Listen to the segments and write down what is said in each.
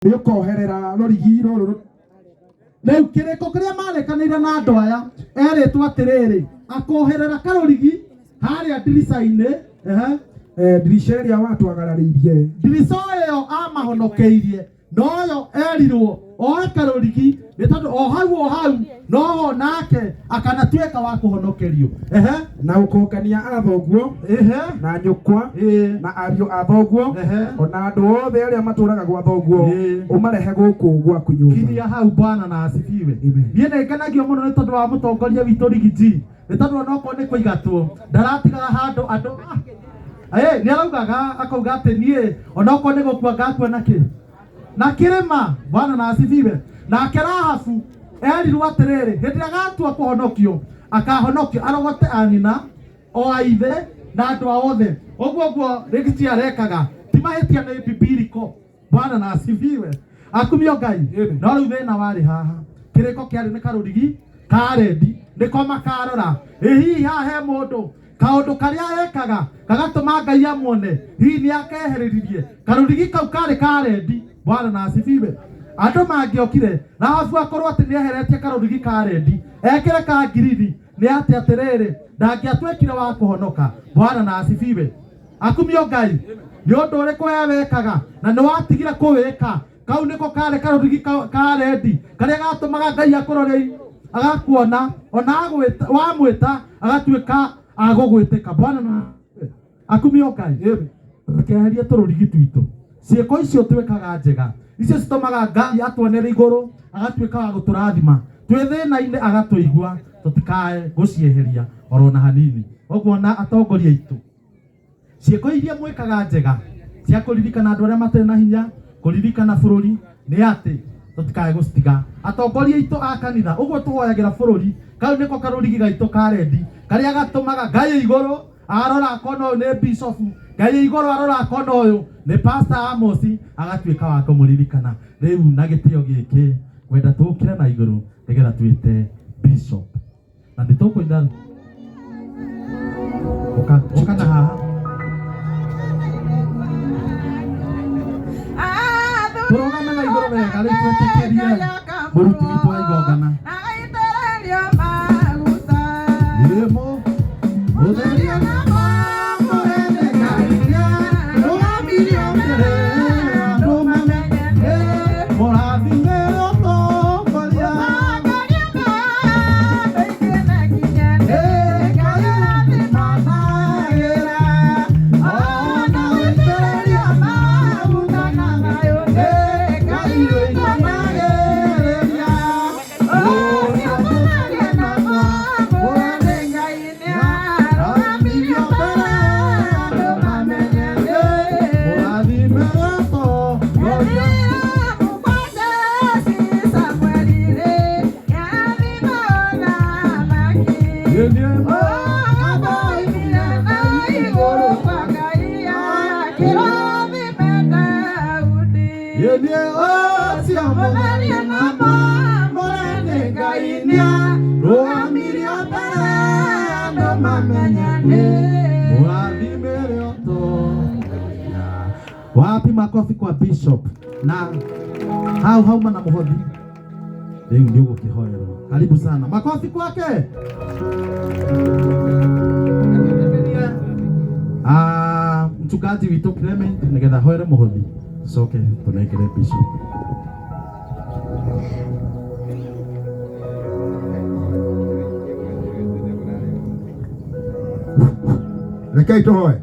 Nĩ ũkoherera rũrigi rũrũ. Rĩu kĩrĩko kĩrĩa marĩkanĩire na andũ aya erĩtwo atĩrĩrĩ, akoherera karũrigi harĩa ndirica-inĩ, ehe. Ndirica ĩrĩa watwagararĩirie. Ndirica ĩyo amahonokeirie noyo erirwo oe karũrigi, nĩ tondũ o hau o hau noho nake akanatuĩka wa kũhonokerio, ehe. Na ũkongania a thoguo na nyũkwa na ariũ a thoguo o na andũ othe arĩa matũũraga gwa thoguo, ũmarehe gũkũ gwaku nyũmba. Kinyia hau. Bwana na asifiwe. Amen. Niĩ nĩ ngenagio mũno nĩ tondũ wa mũtongoria witũ Rigiji, nĩ tondũ onokorwo nĩ kũigatwo ndaratigaga handũ andũ. Nĩ araugaga akauga atĩ niĩ onokorwo nĩ gũkua ngakua na kĩ na kĩrĩma. Bwana na asifiwe. Nake Rahabu erirwo atĩrĩrĩ, hĩndĩ ĩrĩa agatua kũhonokio akahonokio arogote anyina o a ithe na andũ a othe. Ũguo guo Rigiji arekaga, ti mahĩtia, nĩ bibiriko. Bwana na asifiwe, akumio Ngai. No rĩu thĩna warĩ haha, kĩrĩko kĩarĩ nĩ karũrigi ka rendi nĩko makarora. Ĩ hihi haha he mũndũ kaũndũ karĩa ekaga gagatũma Ngai amuone? Hihi nĩ akehereririe karũrigi kau karĩ ka rendi? Bwana na asifiwe. Andũ mangĩokire Rahabu akorwo atĩ nĩ eheretie karũrigi ka rendi ekĩre ka ngirini, nĩ atĩ atĩrĩrĩ, ndangĩatuĩkire wa kũhonoka. Bwana na asifiwe, akumio Ngai. Nĩ ũndũ ũrĩkũ we wekaga na nĩ watigire kũwĩka? Kau nĩko karĩ karũrigi ka rendi karĩa gatũmaga Ngai akũrore, agakuona, ona wamwĩta agatuĩka agũgwĩtĩka. Bwana na akumio Ngai. Tũkeherie tũrũrigi twitũ, ciĩko icio twĩkaga njega, icio citũmaga Ngai atuonere igũrũ, agatuĩka wa gũtũrathima twĩ thĩna-inĩ, agatũigua. Tũtikae gũcieheria oro na hanini. Ũguo na atongoria aitũ, ciĩko iria mwĩkaga njega cia kũririkana andũ arĩa matarĩ na hinya, kũririkana bũrũri, nĩ atĩ tũtikae gũcitiga. Atongoria aitũ a kanitha, ũguo tũhoyagĩra bũrũri, kau nĩko karũrigi gaitũ ka rendi karĩa gatũmaga Ngai igũrũ arora akona ũyũ nĩ bishofu, Ngai igũrũ arora akona ũyũ nĩ Pastor Amos, agatuĩka wa kũmũririkana. Rĩu na gĩtĩo gĩkĩ ngwenda tũkĩre na igũrũ nĩgetha twĩte bishop na nĩ tũkũina. Ũka, ũka na haha, tũrũgame na igũrũ wega. Rĩu twĩtĩkĩrie mũruti witũ wa igongana. Ĩmo mũtheria na mamũrene Ngai rũgamirio mbere andũ mamenye mũrathime ũtongoria. Ngai ũrathimanagĩra ona gũitĩrĩria maguta na Ngai ũitanagĩrĩria ũcio tũnagia namo mũrane Ngai nĩarũgamirio mbere andũ mamenye mũrathime ũtongoria. Rũgamirio mbere andũ mamenye nĩ mũrathimĩre ũtongoria. Wapi makofi kwa bishop? Na hau hauma na mũhothi, rĩu nĩ ũgũkĩhoerwo. Karibu sana, makofi kwake. Ah, mchungaji witũ Clement nĩgetha ahoere mũhothi, coke tũnengere bishop. Rekei tũhoe.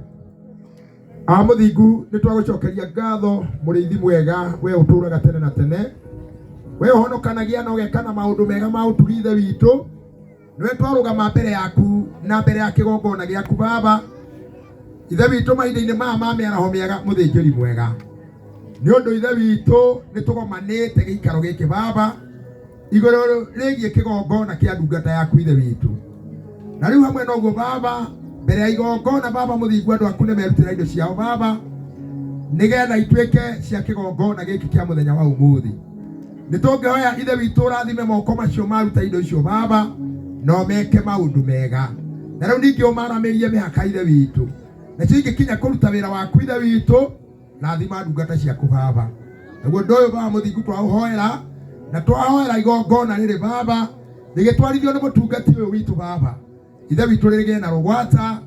A mũthingu, nĩ twagũcokeria ngatho, mũrĩithi mwega, we ũtũũraga tene na tene, we ũhonokanagia na ũgeka na maũndũ mega ma ũtugi. Ithe witũ, nĩwe twarũgama mbere yaku na mbere ya kĩgongona gĩaku, Baba Ithe witũ, mahinda-inĩ maya ma mĩaraho mĩega, mũthĩnjĩri mwega, nĩ ũndũ Ithe witũ nĩ tũgomanĩte gĩikaro gĩkĩ, Baba, igũrũ rĩgiĩ kĩgongona kĩa ndungata yaku, Ithe witũ. Na rĩu hamwe noguo, Baba, mbere ya igongona, Baba mũthingu, andũ aku nĩ merutĩra indo ciao, Baba, nĩgetha ituĩke cia kĩgongona gĩkĩ kĩa mũthenya wa ũmũthĩ. Nĩ tũngĩhoya, Ithe witũ, ũrathime moko macio maruta indo icio, Baba, no meke maũndũ mega. Na rĩu ningĩ ũmaramĩrie mĩhaka, Ithe witũ, nacio ingĩkinya kũruta wĩra waku. Ithe witũ, rathima ndungata ciaku, Baba. Naguo ũndũ ũyũ Baba mũthingu twaũhoera na twahoera igongona rĩrĩ Baba rĩgĩtwarithio nĩ mũtungati ũyũ witũ Baba Ithe witũ rĩgĩe na rũgwata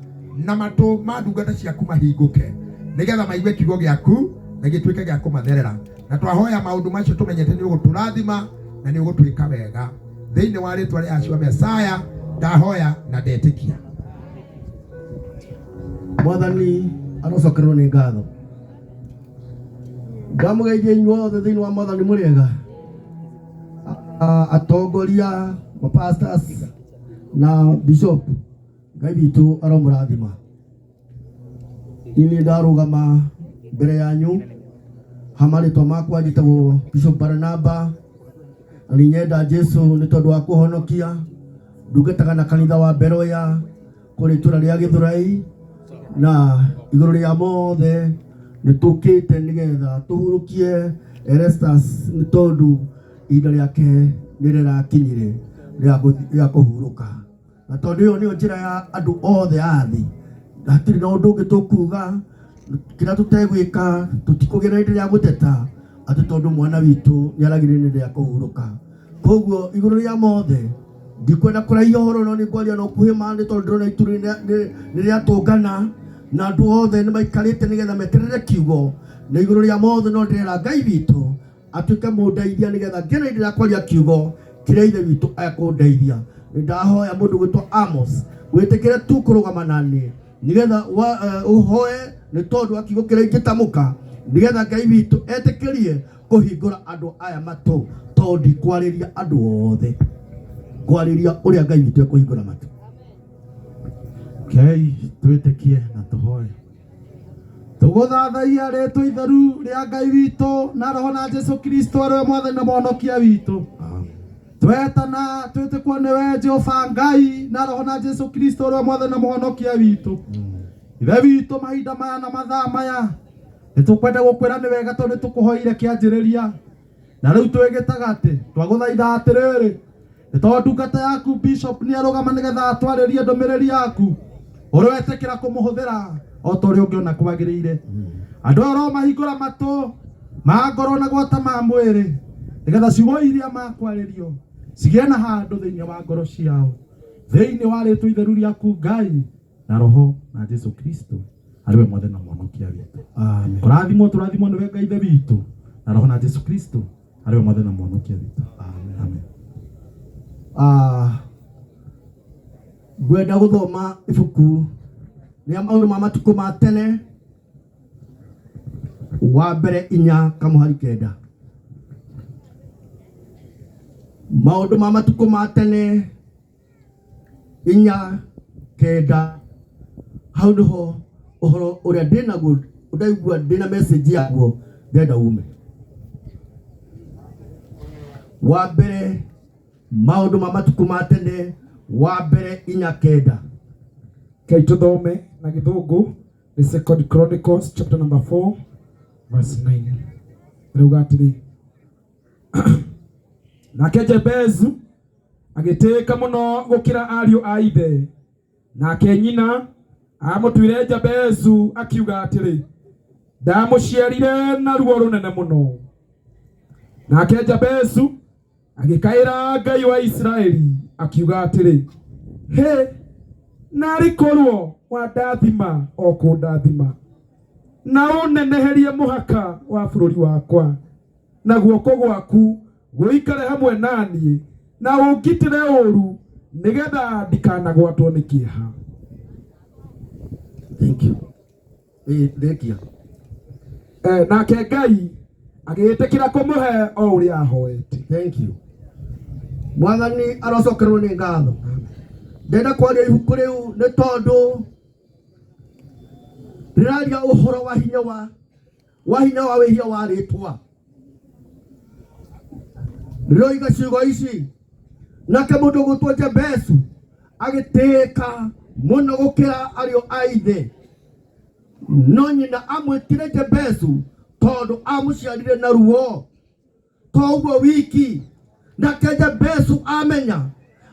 na matũ ma ndungata ciaku mahingũke nĩgetha maigue kiugo gĩaku na gĩtuĩke gĩa kũmatherera. Na twahoya maũndũ macio tũmenyete nĩ ũgũtũrathima na nĩ ũgũtwĩka wega. Thĩinĩ wa rĩtwa rĩa Yahshua Mesaya ndahoya na ndetĩkia. Mwathani arocokerwo nĩ ngatho. Ndamũgeithia inyuothe thĩinĩ wa Mwathani mũrĩega. Atongoria, mapastors na bishop, Ngai witũ aromũrathima. Niĩ ndarũgama mbere yanyu ha marĩtwa makwa njĩtagwo Bishop Barnaba na nĩ nyenda Jesu nĩ tondũ wa kũhonokia. Ndungataga na kanitha wa Beroya kũrĩ itũra rĩa Gĩthũrai na igũrũ rĩa mothe nĩ tũkĩte nĩgetha tũhurũkie Erastus nĩ tondũ ihinda rĩake nĩ rĩrakinyire rĩa kũhurũka. Na tondũ ĩyo nĩyo njĩra ya andũ othe a thĩ, hatirĩ na ũndũ ũngĩ tũkuga, kĩrĩa tũtegwĩka tũtikũgĩa na ihinda rĩa gũteta atĩ tondũ mwana witũ nĩ aragire nĩ rĩa kũhurũka. Koguo igũrũ rĩa mothe ndikwenda kũraihia ũhoro no nĩ ngwaria na ũkuhĩ ma nĩ tondũ ndĩrona itu nĩ rĩatũngana na andũ othe nĩ maikarĩte nĩgetha meterere kiugo, na igũrũ rĩa mothe no ndĩrera Ngai witũ atuĩke mũndeithia nĩgetha ngĩe na ihinda rĩa kwaria kiugo kĩrĩa Ithe witũ ekũndeithia. Nĩ ndahoya mũndũ gwĩtwo Amos wĩtĩkĩre tu kũrũgama na niĩ nĩgetha ũhoe nĩ tondũ wa kiugo kĩrĩa ingĩtamũka nĩgetha Ngai witũ etĩkĩrie kũhingũra andũ aya matũ, tondũ ndikwarĩria andũ othe, ngwarĩria ũrĩa Ngai witũ ekũhingũra matũ. Rekei twĩtĩkie na tũhoe. Tũgũthathaiya rĩtwa itheru rĩa Ngai witũ na Roho na Jesu Kristo arĩ we Mwathani na Mũhonokia witũ. Twetana twĩtĩkwo nĩwe Jehova Ngai na Roho na Jesu Kristo arĩ we Mwathani na Mũhonokia witũ. Ithe witũ, mahinda maya na mathaa maya nĩtũkwenda gũkwĩra nĩ wega tondũ nĩtũkũhoire kĩanjĩrĩria na rĩu twĩ gĩtagatĩ. Twagũthaitha atĩrĩrĩ, nĩ tondũ ndungata yaku Bishop nĩ arũgama nĩgetha atwarĩrie ndũmĩrĩri yaku, ũroetĩkĩra kũmũhũthĩra o ta ũrĩa ũngĩona kwagĩrĩire. Andũ aya ũromahingũra matũ ma ngoro na gwata ma mwĩrĩ nĩgetha ciugo iria makwarĩrio cigĩe na handũ thĩinĩ wa ngoro ciao, thĩinĩ wa rĩtwa itheru rĩaku Ngai na Roho na Jesu Kristo arĩ we Mwathani na Mũhonokia witũ. Amen. Kũrathimwo tũrathimwo nĩwe Ngai Ithe witũ na Roho na Jesu Kristo arĩ we Mwathani na Mũhonokia witũ. Amen. Amen. Ngwenda gũthoma ibuku rĩa maũndũ ma matukũ ma tene wa mbere 4 kamũhari 9. Maũndũ ma matukũ ma tene 4:9, hau nĩho ũhoro ũrĩa ndĩnaguo, ndaigua ndĩna message yaguo ndĩrenda ume. Wa mbere maũndũ ma matukũ ma tene wa mbere 4:9. Kai tũthome na gĩthũngũ the Second Chronicles chapter number 4 verse 9. Rĩuga atĩrĩ, nake Jabezu agĩtĩĩka mũno gũkĩra ariũ a ithe, nake nyina amũtuire Jabezu akiuga atĩrĩ, ndamũciarire na ruo rũnene mũno. Nake Jabezu agĩkaĩra Ngai wa Isiraeli akiuga atĩrĩ, hĩ, narĩ korwo wandathima o kũndathima na ũneneherie mũhaka wa bũrũri wakwa, na guoko gwaku gũikare hamwe na niĩ, na ũngitĩre ũũru nĩgetha ndikanagwatwo nĩ kĩeha. Thank you. Rĩkia. Nake Ngai agĩĩtĩkĩra kũmũhe o ũrĩa ahoete. Thank you. Mwathani arocokerwo nĩ ngatho. Ndenda kwaria ibuku rĩu nĩ tondũ rĩraria ũhoro wa hinya wa wa hinya wa wĩhia wa rĩtwa. Rĩroiga ciugo ici, nake mũndũ ũgwĩtwo Jabezu agĩtĩĩka mũno gũkĩra ariũ a ithe, no nyina amwĩtire Jabezu tondũ amũciarire na ruo. To ũguo wiki, nake Jabezu amenya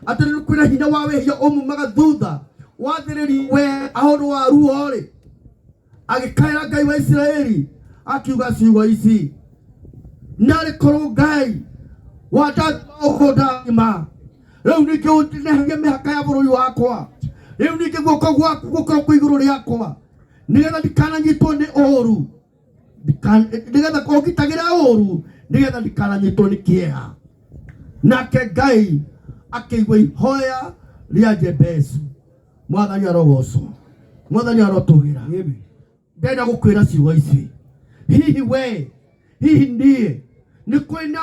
atĩ nĩ kwĩna hinya wa wĩhia ũmumaga thutha wathĩrĩrio we ahũndũ wa ruo-rĩ, agĩkaĩra Ngai wa Isiraeli akiuga ciugo ici, Narĩ korwo Ngai wandathima ũguo ndathima rĩu ningĩ ũneherie mĩhaka ya bũrũri wakwa, rĩu ningĩ guoko gwaku gũkorwo kwĩ igũrũ rĩakwa, nĩgetha ndikananyitwo nĩ ũũru, nĩgetha ũngitagĩre ũũru, nĩgetha ndikananyitwo nĩ kĩeha. Nake Ngai akĩigua ihoya rĩa Jebezu. Mwathani arogocwo, Mwathani arotũgĩra. Amen. Ndenda gũkwĩra ciugo ici, hihi we, hihi niĩ, nĩ kwĩna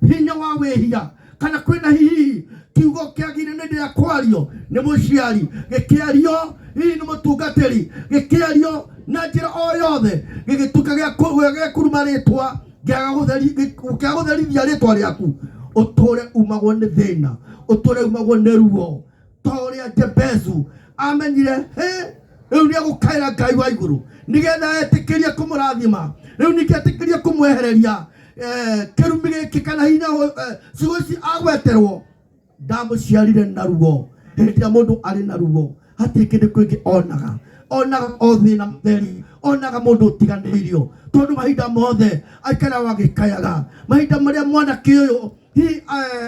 hinya wa wĩhia kana kwĩna hihi kiugo kĩagĩrĩire nĩ rĩrĩa kwario nĩ mũciari, gĩkĩario hihi nĩ mũtungatĩri, gĩkĩario na njĩra o yothe gĩgĩtuĩka gĩa kũruma rĩtwa, gĩaga gũtherithia rĩtwa rĩaku, ũtũre umagwo nĩ thĩna, ũtũre umagwo nĩ ruo, ta ũrĩa Jebezu amenyire hĩ rĩu nĩ egũkaĩra Ngai wa igũrũ nĩgetha etĩkĩrie kũmũrathima, rĩu ningĩ etĩkĩrie kũmwehereria kĩrumi gĩkĩ kana hinya ciugo ici agweterwo. Ndamũciarire na ruo. Hĩndĩ ĩrĩa mũndũ arĩ na ruo hatirĩ kĩndũ kĩngĩ onaga, onaga o thĩna mũtheri, onaga mũndũ ũtiganĩirio, tondũ mahinda mothe aikaraga agĩkayaga. Mahinda marĩa mwanake ũyũ hihi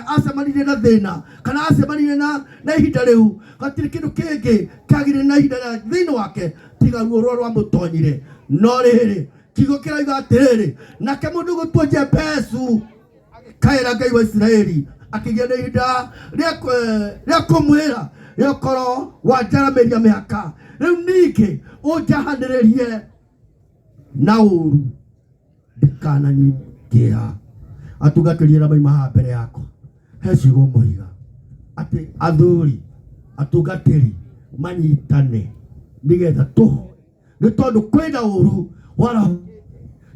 acemanirie na thĩna kana acemanirie na ihinda rĩu, hatirĩ kĩndũ kĩngĩ kĩagĩrĩire na ihinda rĩa thĩinĩ wake tiga ruo rũrĩa rwamũtonyire. No rĩrĩ, kiugo kĩroiga atĩrĩrĩ, nake mũndũ ũgũtwo Jebezu agĩkaĩra Ngai wa Isiraeli, akĩgĩa na ihinda rĩa kũmwĩra rĩokorwo wanjaramĩria mĩhaka, rĩu ningĩ ũnjahanĩrĩrie na ũru, ndikananyingĩha. Atungatĩri arĩa mauma haha mbere yakwa, he ciugo moiga atĩ athuri atungatĩri manyitane nĩgetha tũhoe, nĩ tondũ kwĩna ũru wa roho,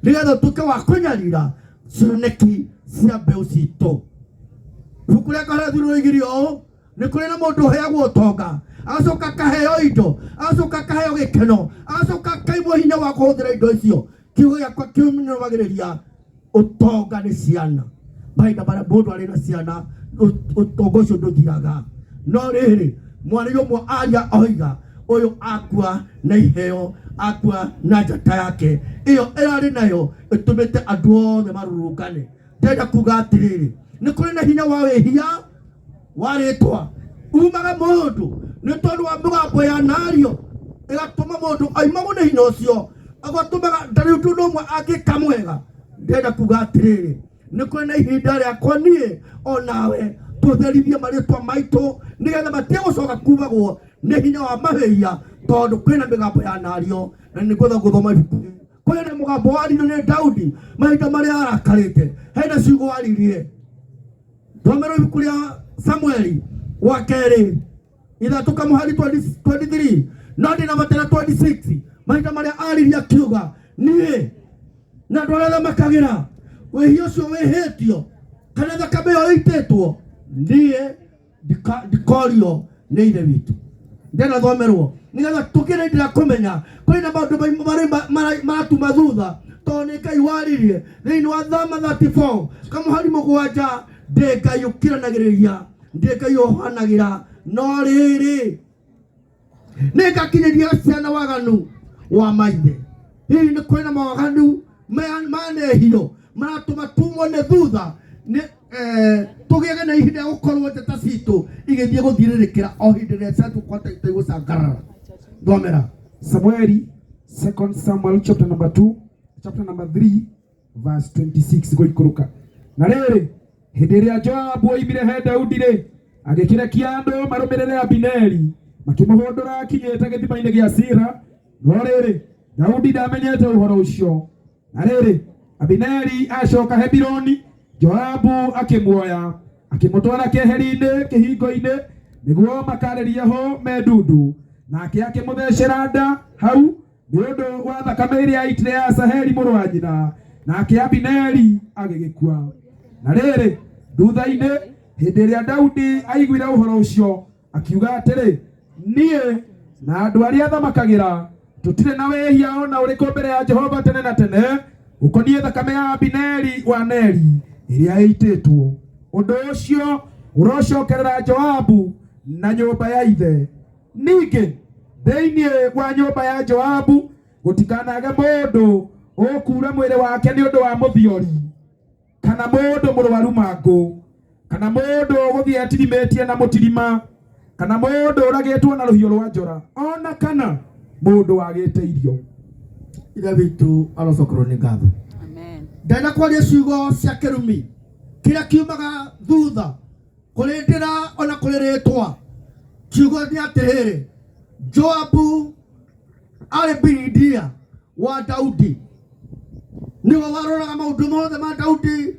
nĩgetha ũtuĩke wa kũnyarira cioneki cia mbeũ citũ. Ibuku rĩa Kohelethu rĩroigire ũũ, nĩ kũrĩ na mũndũ ũheagwo ũtonga, agacoka akaheo indo, agacoka akaheo gĩkeno, agacoka akaimwo hinya wa kũhũthĩra indo icio. Kiugo gĩakwa kĩũmĩrĩria ũtonga nĩ ciana. Mahinda marĩa mũndũ arĩ na ciana, ũtonga ũcio ndũthiraga. No rĩrĩ, mwarĩ ũmwe aria oiga, ũyũ akua na iheo, akua na njata yake ĩyo ĩrarĩ nayo ĩtũmĩte andũ othe marũrũngane. Ndĩrenda kuga atĩrĩrĩ, nĩ kũrĩ na hinya wa wĩhia wa rĩtwa umaga mũndũ nĩ tondũ wa mĩgambo ya nario ĩgatũma mũndũ aimagwo nĩ hinya ũcio, agatũmaga ndarĩ ũndũ ũmwe angĩka mwega. Ndĩrenda kuga atĩrĩrĩ, nĩ kũrĩ na ihinda rĩakwa niĩ o nawe tũtherithie marĩtwa maitũ, nĩgetha matige gũcoka kumagwo nĩ hinya wa mahĩia, tondũ kwĩna mĩgambo ya nario. Na nĩ ngwenda gũthoma ibuku kwĩna mũgambo waririo nĩ Daudi mahinda marĩa arakarĩte, hena ciugo aririe. Thomera ibuku rĩa Samueli wa kerĩ 3 kamũhari 23, no ndĩna matera 26, mahinda marĩa aririe akiuga, niĩ na andũ arĩa thamakagĩra wĩhia ũcio wĩhĩtio kana thakame ĩyo ĩitĩtwo, niĩ ndikorio nĩ Ithe witũ. Ndĩna thomerwo nĩgetha tũkĩre ndĩra kũmenya kwĩna maũndũ marĩ maratuma thutha, tondũ nĩ Ngai waririe thĩinĩ wa Thama 34 kamũhari 7, ndĩ Ngai ũkiranagĩrĩria, ndĩ Ngai ũhanagĩra, no rĩrĩ nĩ ngakinyĩria ciana waganu wa maithe. Hihi nĩ kwĩna mawaganu manehio maratũma tumwo nĩ thutha, nĩ tũgĩage na ihinda rĩa gũkorwo njata citũ igĩthiĩ gũthirĩrĩkĩra o hĩndĩ ĩrĩa ciatuĩka ta igũcangarara. Thomera Samueli, 2 Samuel chapter number 2, chapter number 3 verse 26 gũikũrũka. Na rĩrĩ, hĩndĩ ĩrĩa Joabu oimire he Daudi-rĩ, agĩkĩrekia andũ marũmĩrĩre Abineri, makĩmũhũndũra akinyĩte gĩthima-inĩ gĩa Sira. No rĩrĩ, Daudi ndamenyete ũhoro ũcio. Na rĩrĩ, Abineri acoka Hebironi, Joabu akĩmuoya akĩmũtwara keheri-inĩ kĩhingo-inĩ nĩguo makarĩrie ho me ndundu. Nake akĩmũthecera nda hau nĩ ũndũ wa thakame ĩrĩa aitire ya Asaheli mũrũ wa nyina. Nake Abineri agĩgĩkua. Na rĩrĩ, thutha-inĩ hĩndĩ ĩrĩa Daudi aiguire ũhoro ũcio, akiuga atĩrĩ, niĩ na andũ arĩa thamakagĩra tũtirĩ na wĩhia o na ũrĩkũ mbere ya Jehova tene na tene ũkoniĩ thakame ya Abineri wa Neri ĩrĩa ĩitĩtwo. Ũndũ ũcio ũrocokerera Joabu na nyũmba ya ithe. Ningĩ thĩinĩ wa nyũmba ya Joabu gũtikanage mũndũ Ũkuura mwĩrĩ wake nĩ ũndũ wa mũthiori kana mũndũ mũrwaru mangũ kana mũndũ ũgũthiĩ etirimĩtie na mũtirima kana mũndũ ũragĩtwo na rũhiũ rwa njora ona kana mũndũ wagĩte irio. Ithe witũ arocokerwo nĩ ngatho. Amen. Ndenda kwaria ciugo cia kĩrumi kĩrĩa kiumaga thutha kũrĩ ndĩra ona kũrĩ rĩtwa. Kiugo nĩ atĩrĩrĩ, Joabu arĩ biridia wa Daudi, nĩwe waroraga maũndũ mothe ma Daudi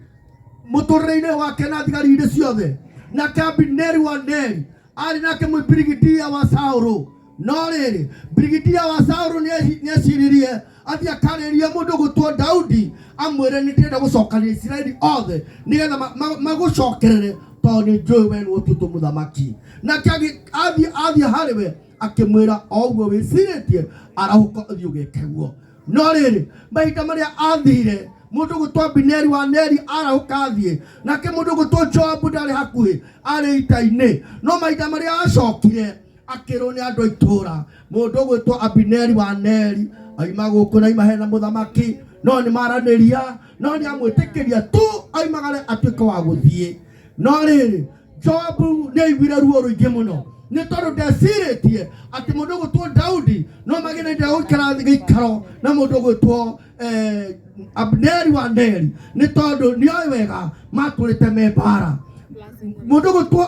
mũtũrĩre-inĩ wake na thigari-inĩ ciothe. Nake Abineri wa Neri arĩ nake mwĩbirigidia wa Saũlũ. No rĩrĩ, birigidia wa Saũlũ nĩeciririe athiĩ akarĩrie mũndũ gũtwo Daudi amwĩre nĩ ndĩrenda gũcokania Isiraeli othe nĩgetha magũcokerere tondũ nĩ njũĩ we nĩwe ũtuĩtwo mũthamaki. Nake athiĩ harĩ we akĩmwĩra o ũguo wĩcirĩtie, arahũka ũthiĩ ũgeke guo. No rĩrĩ, mahinda marĩa athire mũndũ gũtwo Abineri wa Neri arahũka athiĩ, nake mũndũ gũtwo Joabu ndarĩ hakuhĩ, arĩ ita-inĩ. No mahinda marĩa acokire akĩrwo nĩ andũ a itũũra, mũndũ ũgwĩtwo Abineri wa Neri aima gũkũ na aima hena mũthamaki, no nĩ maranĩria, no nĩ amwĩtĩkĩria tu aimagare atuĩke wa gũthiĩ. No rĩrĩ, Joabu nĩ aiguire ruo rũingĩ mũno nĩ tondũ ndecirĩtie atĩ mũndũ ũgwĩtwo Daudi no magĩe na ihinda rĩa gũikara gĩikaro na mũndũ ũgwĩtwo Abneri wa Neri, nĩ tondũ nĩoĩ wega matũrĩte me mbara. Mũndũ ũgwĩtwo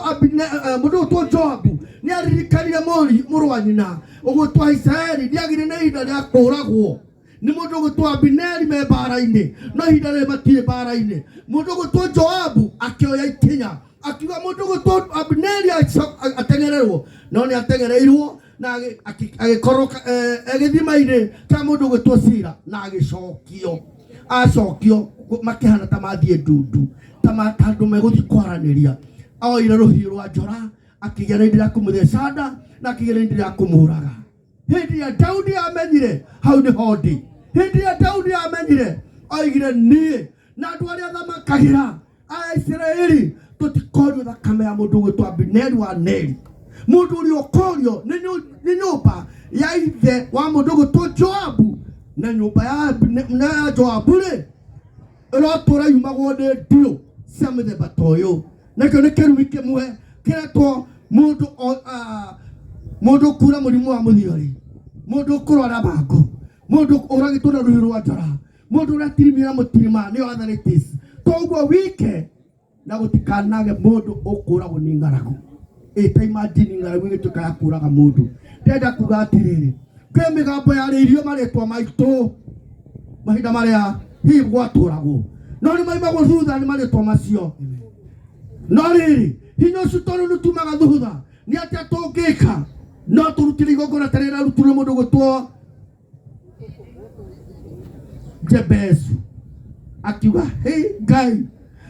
mũndũ ũgwĩtwo Joabu nĩ aririkanire mũrũ wa nyina ũgwĩtwo Isiraeli nĩagĩire na ihinda rĩa kũũragwo nĩ mũndũ ũgwĩtwo Abineri me mbara-inĩ, no ihinda rĩrĩ matirĩ mbara-inĩ. Mũndũ ũgwĩtwo Joabu akĩoya ikinya akiuga mũndũ ũgwĩtwo Abineri ateng'ererwo, no nĩ ateng'ereirwo na agĩkorwo gĩthima-inĩ kĩa mũndũ ũgwĩtwo Sira na agĩcokio. Acokio makĩhana ta mathiĩ ndundu, ta andũ megũthiĩ kwaranĩria. Oire rũhiũ rwa njora akĩgĩa na ihinda rĩa kũmũtheca nda na akĩgĩa na ihinda rĩa kũmũraga. Hĩndĩ ĩrĩa Daudi amenyire hau nĩho ndĩ, hĩndĩ ĩrĩa Daudi amenyire oigire niĩ na andũ arĩa thamakagĩra a Isiraeli tũtikorio thakame ya mũndũ ũgwĩtwo Abineri wa Neri. Mũndũ ũrĩa ũkorio nĩ nyũmba ya ithe wa mũndũ ũgwĩtwo Joabu, na nyũmba ya Joabu rĩ ĩrotũra yumagwo nĩ ndiũ cia mĩthemba ta ũyũ. Nakĩo nĩ kĩrumi kĩmwe kĩretwo mũndũ mũndũ ũkura mũrimũ wa mũthiori, mũndũ ũkũrwara mangũ, mũndũ ũragĩtwo na rũhiũ rwa njora, mũndũ ũratirimia na mũtirima nĩyo arthritis. Toguo wike na gũtikanage mũndũ ũkũragwo nĩ ng'aragu. Ĩ ta imagine ng'aragu ĩgĩtuĩka ya kũraga mũndũ. Ndĩrenda kuga atĩrĩrĩ, kwĩ mĩgambo yarĩirio marĩtwa maitũ mahinda marĩa hihi gwatũragwo, no nĩ maimagwo thutha nĩ marĩtwa macio. No rĩrĩ, hinya ũcio tondũ nĩ tumaga thutha, nĩ atĩa tũngĩka? No tũrutire igongona ta rĩrĩa rĩrarutirwo mũndũ gwĩtwo Jebezu akiuga, hĩ Ngai,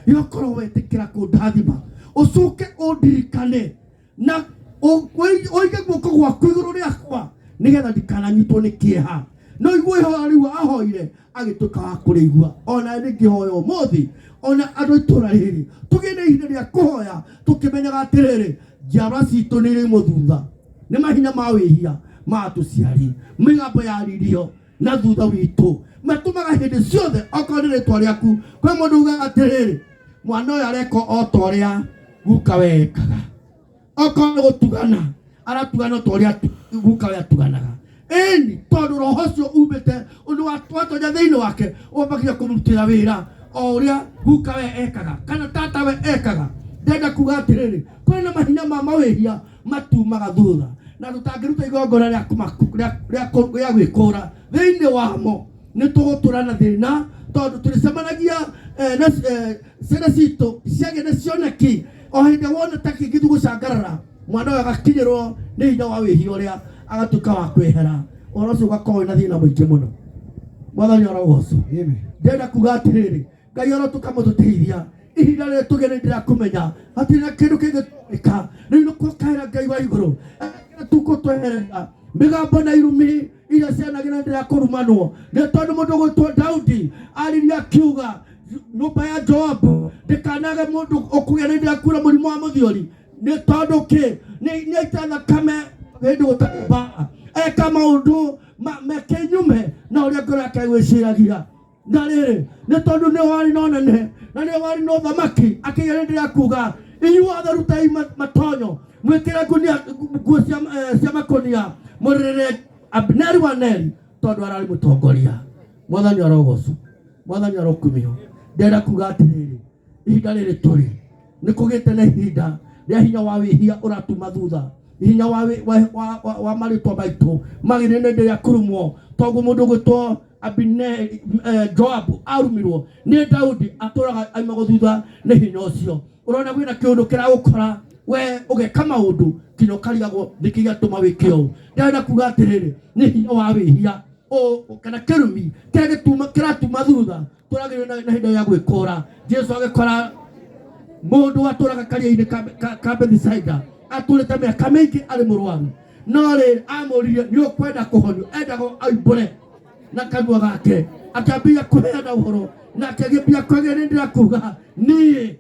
yokorwo wetĩkĩra kũndathima ũcoke ũndirikane na ũige guoko gwaku igũrũ rĩakwa nĩgetha ndikananyitwo nĩ kĩeha. No igue ihoya rĩu ahoire agĩtuĩka wa kũrĩigua. Ona nĩ ngĩhoya ũmũthĩ, ona andũ itũra rĩrĩ tũgĩe na ihinda rĩa kũhoya tũkĩmenyaga atĩrĩrĩ, njiarwa citũ nĩ irĩimwo thutha nĩ mahinya ma wĩhia ma atũciari, mĩgambo ya ririo na thutha witũ matũmaga hĩndĩ ciothe okorwo nĩ rĩtwa rĩaku. Kwĩ mũndũ ugaga atĩrĩrĩ, mwana ũyũ areka o ta ũrĩa guka wekaga, okorwo nĩ gũtugana aratugana o ta ũrĩa guka we atuganaga. Ĩni, tondũ roho ũcio umĩte ũndũ watonya thĩinĩ wake wambagia kũmũrutĩra wĩra o ũrĩa guka we ekaga kana tata we ekaga. Ndenda kuga atĩrĩrĩ, kwĩna mahinya ma mawĩhia matumaga thutha, na tũtangĩruta igongona rĩa gwĩkũra thĩinĩ wamo nĩ tũgũtũra na thĩna, tondũ tũrĩcemanagia na ciana citũ ciagĩa na cioneki o hĩndĩ wona ta kĩngĩthiĩ gũcangarara, mwana ũyũ agakinyĩrwo nĩ hinya wa wĩhia ũrĩa agatuĩka wa kwehera. Ũhoro ũcio ũgakorwo wĩna thĩna mũingĩ mũno. Mwathani arogocwo. Ndĩrenda kuga atĩrĩrĩ, Ngai arotuĩka mũtũteithia ihinda rĩrĩ tũgĩe nĩ ndĩrakũmenya hatirĩ na kĩndũ kĩngĩ tũngĩka rĩu nĩ kũkaĩra Ngai wa igũrũ tukũtweherera mĩgambo na irumi iria cianagĩra ndĩrakũrumanwo nĩ tondũ mũndũ ũgwĩtwo Daudi aririe akiuga nyũmba ya Joabu ndĩkanage mũndũ ũkũgĩa na ndĩrakura mũrimũ wa mũthiori nĩ tondũ kĩ nĩ aita thakame hĩndĩ gũtarĩ mbara eka maũndũ me kĩnyume na ũrĩa ngoro yake ĩgwĩciragia. Na rĩrĩ, nĩ tondũ nĩ warĩ na ũnene na nĩ warĩ na ũthamaki, akĩgĩa hĩndĩ ya kuga, inyuothe rutai matonyo, mwĩkĩre ngunia nguo cia makũnia, mũrĩrĩre Abineri wa Neri, tondũ ararĩ mũtongoria. Mwathani arogocwo, Mwathani arokumio. Ndĩrenda kuga atĩrĩrĩ, ihinda rĩrĩ tũrĩ nĩ kũgĩte na ihinda rĩa hinya wa wĩhia ũratuma thutha, hinya wa, wa, wa, wa, wa marĩtwa maitũ magĩrĩire nĩ rĩa kurumwo, toguo mũndũ ũgwĩtwo Abineri, Joabu arumirwo nĩ Daudi atũraga aimagwo thutha nĩ hinya ũcio. Ũrona kwĩna kĩũndũ kĩragũkora we ũgeka maũndũ nginya ũkarigagwo nĩkĩ gĩatũma wĩke ũũ. Ndĩrenda kuga atĩrĩrĩ, nĩ hinya wa wĩhia kana kĩrumi kĩrĩa kĩratuma thutha tũragĩrĩrio na hĩndĩ ya gwĩkũra. Jesu agĩkora mũndũ atũraga karia-inĩ ka Bethisaida, atũrĩte mĩaka mĩingĩ arĩ mũrwaru, no rĩrĩ amũririe nĩ ũkwenda kũhonio, endaga aimbũre na kanua gake, akĩambia kũheana ũhoro nake agĩambia kwagĩa nĩ ndĩrakuga niĩ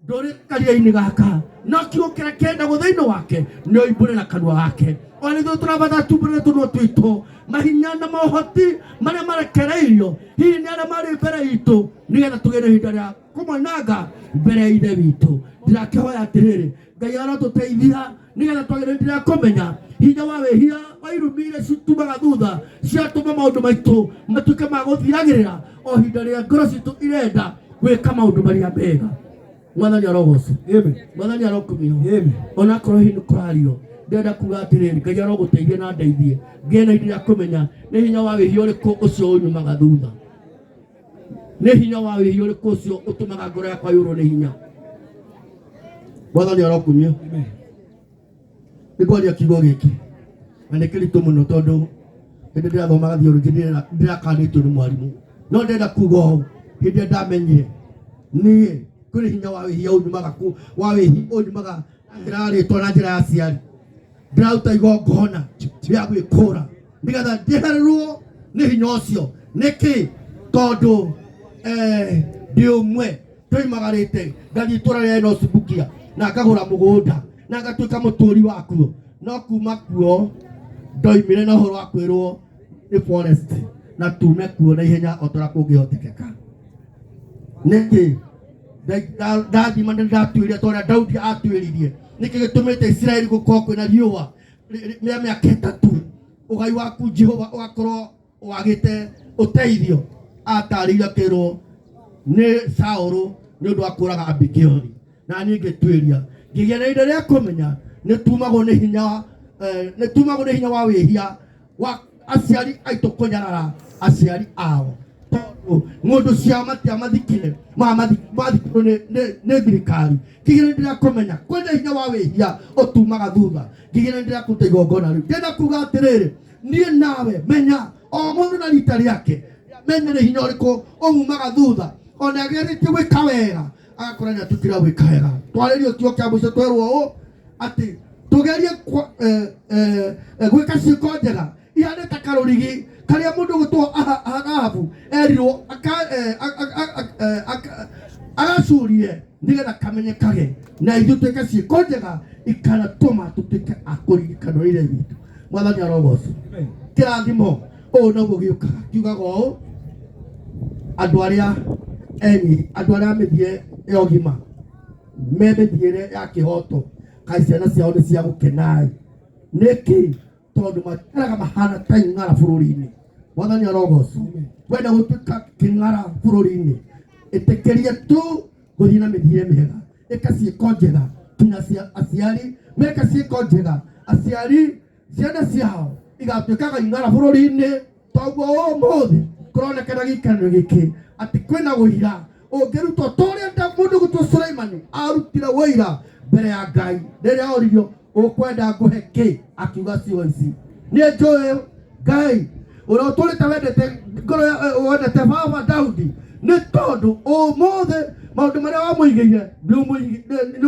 ndũrĩ karia-inĩ gaka, no kiugo kĩrĩa kĩendagwo thĩinĩ wake nĩ oimbũre na kanua gake. Ona ithuĩ tũrabatara tumbũre tũnua twitũ mahinya na mohoti marĩa marekereirio hihi nĩ arĩa marĩ mbere itũ, nĩgetha tũgĩe na ihinda rĩa kũmwananga mbere ya Ithe witũ. Ndĩrakĩhoya atĩrĩrĩ, Ngai arotũteithia nĩgetha twagĩre ihinda rĩa kũmenya hinya wa wĩhia wa irumi iria citumaga thutha, ciatũma maũndũ maitũ matuĩke ma gũthiragĩrĩra o ihinda rĩrĩa ngoro citũ irenda gwĩka maũndũ marĩa mega. Mwathani arogocwo. Amen. Mwathani arokumio. Amen. Onakorwo hihi nĩ kũrario, ndĩrenda kuga atĩrĩrĩ, Ngai arogũteithia na ndeithie ngĩe na ihinda rĩa kũmenya nĩ hinya wa wĩhia ũrĩkũ ũcio ũnyumaga thutha, nĩ hinya wa wĩhia ũrĩkũ ũcio ũtũmaga ngoro yakwa yũrwo nĩ hinya. Mwathani arokumio. Amen. Nĩ kwaria kiugo gĩkĩ na nĩ kĩritũ mũno, tondũ hĩndĩ ndĩrathomaga theology ndĩrakanĩtio nĩ mwarimũ, no ndĩrenda kuga ũũ, hĩndĩ ĩrĩa ndamenyire niĩ kũrĩ hinya wa wĩhia ũnyumaga wa wĩhia ũnyumaga ndĩrarĩtwo na njĩra ya aciari, ndĩraruta igongona rĩa gwĩkũra nĩgetha njehererwo nĩ hinya ũcio. Nĩkĩ? Tondũ ndĩ ũmwe ndoimagarĩte ngathiĩ itũra rĩa Enos Bukia na ngagũra mũgũnda na ngatuĩka mũtũri wakuo, no kuma kuo ndoimire na ũhoro wa kwĩrwo nĩ forest na tume kuo na ihenya o ta ũrĩa kũngĩhotekeka. Nĩkĩ? Ndathima nĩ ndatuĩria ta ũrĩa Daudi atuĩririe. Nĩkĩ gĩtũmĩte Isiraeli gũkorwo kwĩna riũa rĩa mĩaka 3, ũgai waku Jehova ũgakorwo wagĩte ũteithio? Atarĩirio akĩrwo nĩ Saũlũ nĩ ũndũ wa kũraga Abigaili. Na niĩ ngĩtuĩria ngĩgĩa na ihinda rĩa kũmenya nĩ tumagwo nĩ hinya, nĩ tumagwo nĩ hinya wa wĩhia wa aciari aitũ kũnyarara aciari ao, tondũ ng'ũndũ ciao matiamathikire, mathikirwo nĩ thirikari. Ngĩgĩa na ihinda rĩa kũmenya kwĩna hinya wa wĩhia ũtumaga thutha. Ngĩgĩa na ihinda rĩa kũruta igongona rĩu. Ndĩrenda kuga atĩrĩrĩ, niĩ nawe menya o mũndũ na rita rĩake, menya nĩ hinya ũrĩkũ ũmumaga thutha, ona ageretie gwĩka wega agakora nĩ atukire gwĩka wega. Twarĩrio kĩo kĩa mũico twerwo ũũ atĩ tũgerie gwĩka ciĩko njega ihane ta karũrigi karĩa mũndũ ũgwĩtwo Ahabu erirwo agacurie nĩgetha kamenyekage, na ithuĩ twĩke ciĩko njega ikanatũma tũtuĩke a kũririkanwo Ithe witũ. Mwathani arogocwo. Kĩrathimo ũũ noguo gĩũkaga kiugaga ũũ, andũ arĩa enyi, andũ arĩa mĩthiĩre ya ũgima, me mĩthiĩre ya kĩhoto, kaĩ ciana ciao nĩ cia gũkenai. Nĩkĩ? Tondũ mataraga mahana ta ing'ara bũrũri-inĩ. Mwathani arogocwo. Wenda gũtuĩka kĩng'ara bũrũri-inĩ, ĩtĩkĩria tu gũthiĩ na mĩthiĩre mĩega, ĩka ciĩko njega nginya aciari meka ciĩko njega, aciari ciana ciao igatuĩkaga ing'ara bũrũri-inĩ. Toguo ũmũthĩ kũronekana gĩikaro gĩkĩ atĩ kwĩna ũira ũngĩrutwo ta ũrĩa mũndũ gwĩtwo Suleimani arutire ũira mbere ya Ngai rĩrĩa oririo ũkwenda ngũhe kĩ, akiuga ciugo ici, niĩ njũĩ Ngai ũrĩa ũtũrĩte wendete ngoro wendete baba Daudi, nĩ tondũ ũmũthĩ maũndũ marĩa wamũigĩire nĩ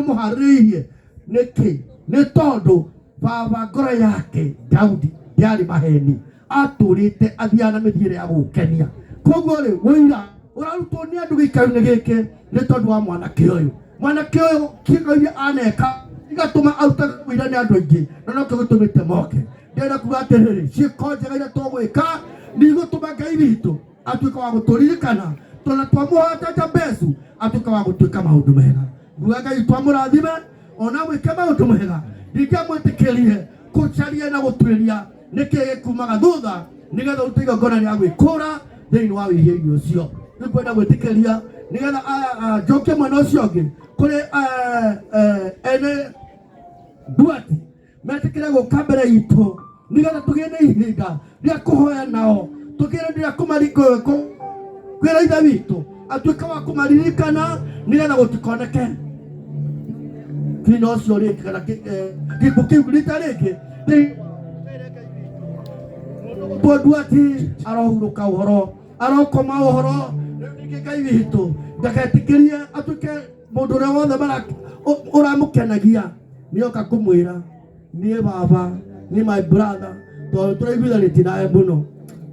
ũmũharĩrĩirie. Nĩkĩ? Nĩ tondũ baba ngoro yake Daudi ndĩarĩ maheni, atũrĩte athiaga na mĩthiĩre ya gũkenia. Koguo rĩ, ũira ũrarutwo nĩ andũ gĩikaro-inĩ gĩkĩ nĩ tondũ wa mwanake ũyũ. Mwanake ũyũ ciĩko iria aneka igatũma arutage ũira nĩ andũ aingĩ, na nokĩo gĩtũmĩte moke. Ndĩrenda kuga atĩrĩrĩ, ciĩko njega iria tũgwĩka nĩ igũtũma Ngai witũ Atuĩke wa gũtũririkana tona twamũhota Jabezu, atuĩke wa gũtuĩka maũndũ mega. Nguga Ngai twamũrathime ona mwĩke maũndũ mega. Ndingĩamwĩtĩkĩrie kũcaria na gũtuĩria nĩkĩ gĩkumaga thutha nĩgetha ũrute igongona rĩa gwĩkũra thĩinĩ wa wĩhia-inĩ ũcio. Nĩngwenda gwĩtĩkĩria nĩgetha njokie mwena ũcio ũngĩ kũrĩ ene nduati metĩkĩre gũka mbere itũ nĩgetha tũgĩe na ihinda rĩa kũhoya nao, tũgĩe na rĩa kwĩra Ithe witũ atuĩke wa kũmaririkana nĩgetha gũtikoneke thĩna ũcio rĩngĩ kana gĩkuũ kĩu rita rĩngĩ. Tondũ ati arohurũka ũhoro, arokoma ũhoro rĩu. Ningĩ Ngai witũ ndaketĩkĩrie atuĩke mũndũ ũrĩa wothe ũramũkenagia nĩoka kũmwĩra, "Niĩ baba, niĩ my brother, tondũ tũraiguithanĩtie nawe mũno,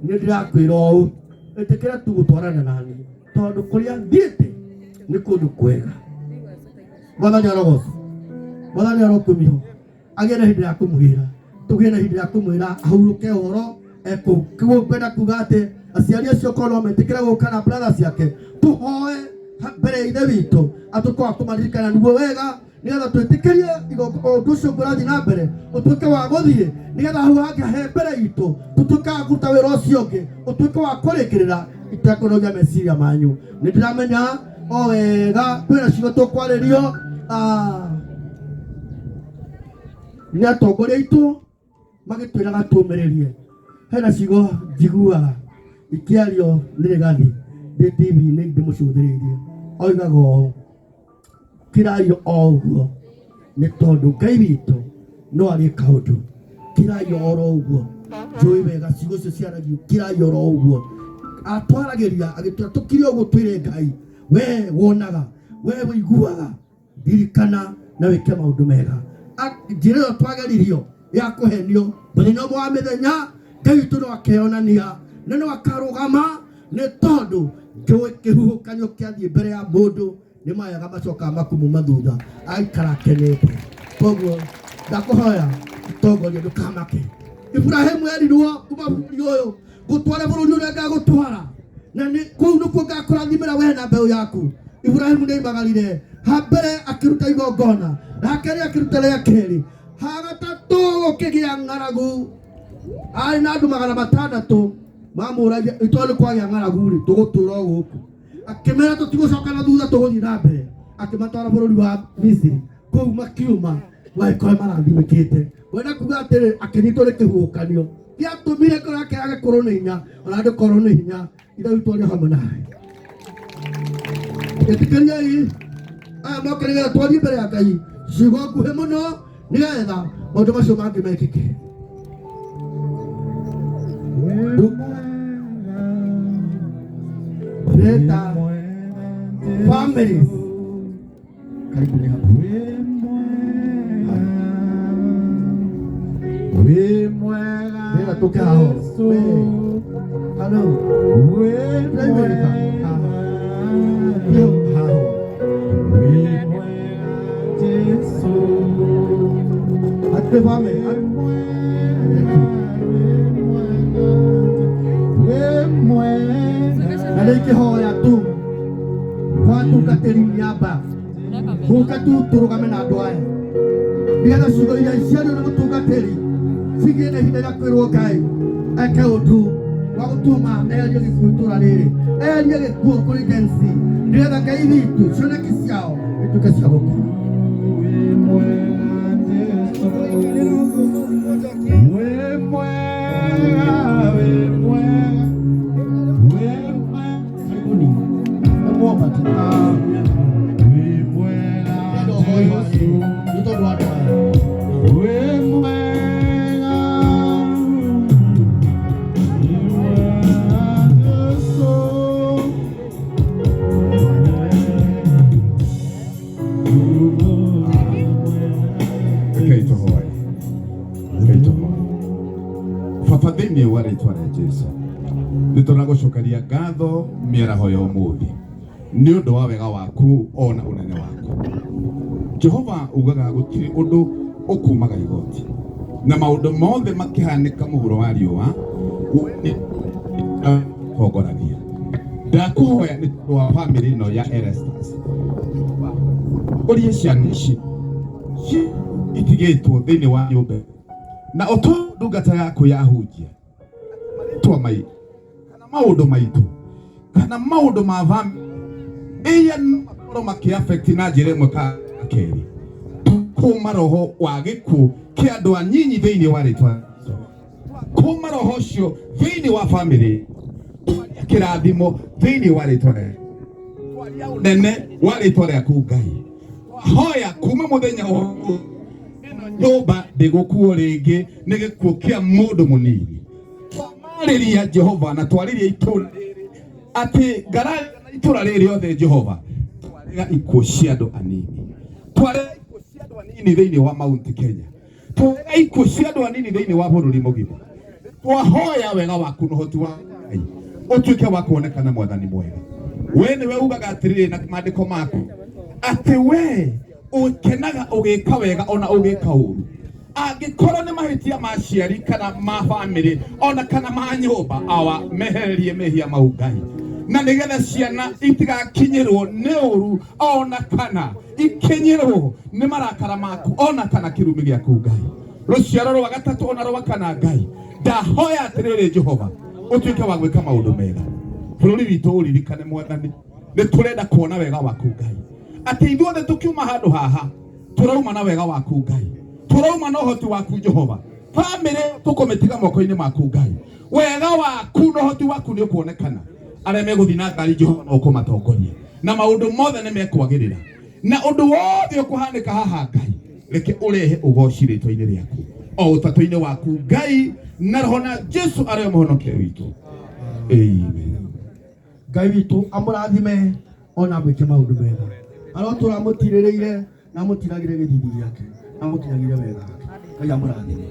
niĩ ndĩrakwĩra ũũ, ĩtĩkĩra tu gũtwarana nani tondũ kũrĩa thiĩte nĩ kũndũ kwega." Mwathani arogocwo, Mwathani arokumio. Agĩe na ihinda rĩa kũmwĩra, tũgĩe na ihinda rĩa kũmwĩra ahurũke ũhoro ekũu. Kĩguo ngwenda kuga atĩ aciari acio korwo no metĩkĩre gũka na brother ciake, tũhoe mbere ya Ithe witũ atuĩke wa kũmaririkana nĩguo wega, nĩgetha twĩtĩkĩrie ũndũ ũcio ũngĩ ũrathiĩ na mbere ũtuĩke wa gũthiĩ, nĩgetha hau hangĩ he mbere itũ tũtuĩke wa kũruta wĩra ũcio ũngĩ ũtuĩke wa kũrĩkĩrĩra itekũnogia meciria manyu. Nĩ ndĩramenya o wega kwĩna ciugo tũkwarĩrio nĩ atongoria aitũ magĩtwĩraga tũmĩrĩrie. Hena ciugo njiguaga ikĩario nĩ Rĩgathi ndĩ TV-inĩ ndĩmũcũthĩrĩirie, oigaga ũũ, "Kirai o ũguo nĩ tondũ Ngai witũ no arĩ kaũndũ. Kirai oro ũguo." Njũĩ wega ciugo icio ciaragio, "Kirai oro ũguo." Atwaragĩria agĩtwĩra tũkire ũguo, twĩre Ngai, "We wonaga, we wĩiguaga, ririkana na wĩke maũndũ mega." Njĩra ĩyo twageririo ya kũhenio, mũthenya ũmwe wa mĩthenya Ngai witũ no akeyonania na no akarũgama, nĩ tondũ njũĩ kĩhuhũkanio kĩathiĩ mbere ya mũndũ nĩ mayaga macokaga makumuma thutha aikara akenete. Koguo ndakũhoya tongoria, ndũkamake. Iburahĩmu erirwo, "Kuma bũrũri ũyũ gũtware bũrũri ũrĩa ngagũtwara, na nĩ kũu nĩkuo ngakũrathimĩra we na mbeũ yaku." Iburahĩmu nĩ aimagarire. Ha mbere akĩruta igongona, ha kerĩ akĩruta rĩa kerĩ, ha gatatũ gũkĩgĩa ng'aragu. Arĩ na andũ 600 mamũragia, "Itondũ nĩ kwagĩa ng'aragu rĩ, tũgũtũra o gũkũ?" Akĩmera, "Tũtigũcoka na thutha, tũgũthiĩ na mbere." Akĩmatwara bũrũri wa Misiri. Kũu makiuma magĩkorwo marathimĩkĩte. Wenda kuga atĩrĩ, akĩnyitwo nĩ kĩhuhũkanio gĩatũmire ngoro yake yage kũrwo nĩ hinya. Ona ndũkorwo nĩ hinya, Ithe witũ arĩ hamwe nawe. Ĩtĩkĩriai aya moke nĩgetha twarie mbere ya Ngai ciugo nguhĩ mũno nĩgetha maũndũ macio mangĩ mekĩke. Leta families karibu hapa. Wĩ mwega. Ndĩrenda tũke haho. We. Hello. Wĩ Ndĩraiguĩka. mwega. Ndio haho. Wĩ mwega Jesu. Hatirĩ family. Wĩ mwega, wĩ mwega, wĩ mwega. Na rĩngĩ hoya tu kwa tungatĩri niaba gũka tu tũrũgame na andũ aya nĩgetha ciugo iria ciario nĩ mũtungatĩri cigĩe na ihinda rĩa kwĩrwo Ngai eke ũndũ wa gũtũma eherie gĩkuũ itũra rĩrĩ, eherie gĩkuũ kũrĩ Gen Z, nĩgetha Ngai witũ cioneki ciao ituĩke cia gũkũra. Wĩ mwega Jesu. Wĩ mwega, wĩ mwega, wĩ mwega. Karibuni. Namuomba tu. Wĩ mwega Ndĩrenda ũhoi Jesu. nĩ tondũ wa andũ aya. Wĩ mwega, wĩ mwega Jesu. Rekei tũhoe, rekei tũhoe. Baba, thĩinĩ wa rĩtwa rĩa Jesu, nĩ tũragũcokeria ngatho mĩaraho ya ũmũthĩ nĩ ũndũ wa wega waku ona ũnene waku. Jehova, ugaga gũtirĩ ũndũ ũkumaga igoti na maũndũ mothe makĩhanĩka mũhuro wa riũa, we nĩ tongoragia. Ndakũhoya nĩ tondũ wa bamĩrĩ ĩno ya Erastus, ũrie ciana ici itigĩtwo thĩinĩ wa nyũmba na ũtũ ndungata yaku yahunjia marĩtwa maitũ kana maũndũ maitũ kana maũndũ ma bamĩrĩ ĩya makorwo makĩ affect na njĩra ĩmwe kana kerĩ, kuma roho wa gĩkuũ kĩa andũ anyinyi thĩinĩ wa rĩtwa, kuma roho ũcio thĩinĩ wa bamĩrĩ, kĩrathimo thĩinĩ wa rĩtwa rĩa ũnene wa rĩtwa rĩaku Ngai. Hoya kuma mũthenya wa nyũmba ndĩgũkuo rĩngĩ nĩ gĩkuũ kĩa mũndũ mũnini. Twamarĩria Jehova na twarĩria itũra rĩrĩ atĩ ngara itũra rĩrĩ rĩothe Jehova, twarega ikuũ cia andũ anini, twarega ikuũ cia andũ anini thĩinĩ wa Mount Kenya, twarega ikuũ cia andũ anini thĩinĩ wa bũrũri mũgima. Twahoya wega waku na ũhoti wa Ngai ũtuĩke wa kuonekana mwathani mwega. We nĩwe ugaga atĩrĩrĩ na maandĩko maku atĩ we ũkenaga ũgĩka wega ona ũgĩka ũru. Angĩkorwo nĩ mahĩtia ma aciari kana ma bamĩrĩ ona kana ma nyũmba, awa mehererie mehia mau Ngai, na nĩgetha ciana itigakinyĩrwo nĩ ũru ona kana ikinyĩrwo nĩ marakara maku ona kana kĩrumi gĩaku Ngai. Rũciaro rwa gatatũ ona rwa kana Ngai, ndahoya atĩrĩrĩ Jehova ũtuĩke wa gwĩka maũndũ mega bũrũri witũ ũririkane mwathani, nĩ tũrenda kuona wega waku Ngai, atĩ ithuothe tũkiuma handũ haha tũrauma na wega waku Ngai, tũrauma na ũhoti waku Jehova. Bamĩrĩ tũkũmĩtiga moko-inĩ maku Ngai, wega waku na ũhoti waku nĩ ũkuonekana. Arĩa megũthiĩ na ngari Jehova no ũkũmatongoria na maũndũ mothe nĩ mekwagĩrĩra, na ũndũ wothe ũkũhanĩka haha Ngai, reke ũrehe ũgoci rĩtwa-inĩ rĩaku o ũtatũ-inĩ waku Ngai na roho na Jesu arĩo mũhonokia witũ. Amen. Ngai witũ amũrathime ona amwĩke maũndũ mega, arotũra amũtirĩrĩire na amũtiragĩre gĩthithi gĩake na amũkinyagĩre wega wake. Ngai amũrathime.